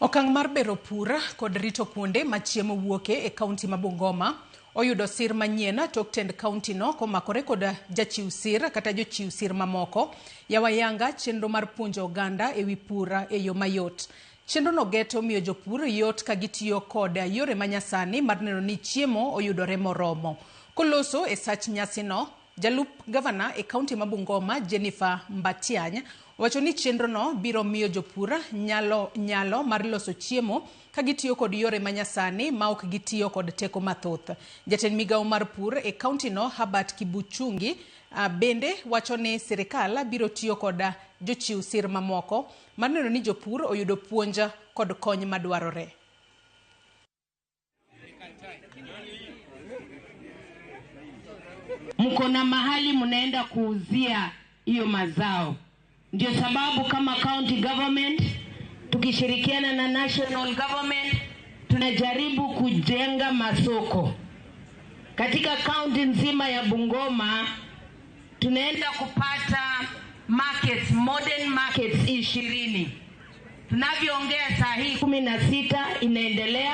Okang' mar bero pur kod rito kuonde ma chiemo wuoke e kaunti ma Bungoma oyudo sir manyien tok tend kaunti no komakore kod jachiw sir kata jochiw sir mamoko yawo ayanga chenro mar puonjo oganda ewi pur e yo mayot. Chenro no geto miyo jopur yot ka gitiyo kod yore manyasani mar neno ni chiemo oyudore moromo. Koloso e sach nyasino, jalup gavana e kaunti ma Bungoma Jennifer Mbatiany owacho ni chenro no biro miyo jopur nyalo mar loso chiemo ka gitiyo kod yore manyasani ma ok gitiyo kod teko mathoth. Jatend migawo mar pur e kaunti no Herbert Kibuchungi bende wacho ni sirikal biro tiyo kod jochiw sir mamoko mar neno ni jopur oyudo puonj kod kony madwarore. Mko na mahali mnaenda kuuzia hiyo mazao. Ndio sababu kama county government tukishirikiana na national government tunajaribu kujenga masoko katika county nzima ya Bungoma. Tunaenda kupata markets, modern markets 20. Tunavyoongea saa hii 16 inaendelea,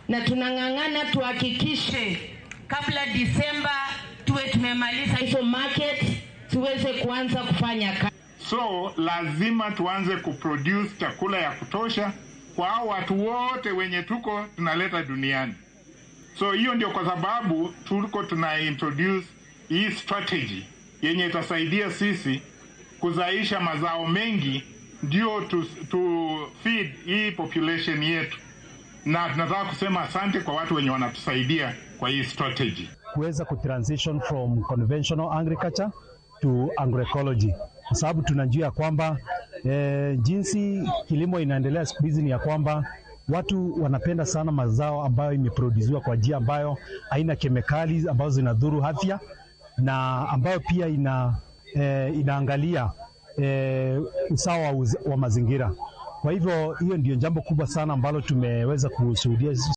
na tunang'ang'ana tuhakikishe kabla Disemba tuwe tumemaliza hizo markets tuweze kuanza kufanya kazi. So lazima tuanze kuproduce chakula ya kutosha kwa hao watu wote wenye tuko tunaleta duniani. So hiyo ndio kwa sababu tuko tuna introduce hii strategy yenye itasaidia sisi kuzalisha mazao mengi ndio to feed hii population yetu. Na tunataka kusema asante kwa watu wenye wanatusaidia kwa hii strategy. Kuweza kutransition from conventional agriculture to agroecology, kwa sababu tunajua kwamba jinsi kilimo inaendelea siku hizi ni ya kwamba watu wanapenda sana mazao ambayo imeproduziwa kwa njia ambayo haina kemikali ambazo zinadhuru afya na ambayo pia inaangalia usawa wa mazingira. Kwa hivyo hiyo ndio jambo kubwa sana ambalo tumeweza kushuhudia.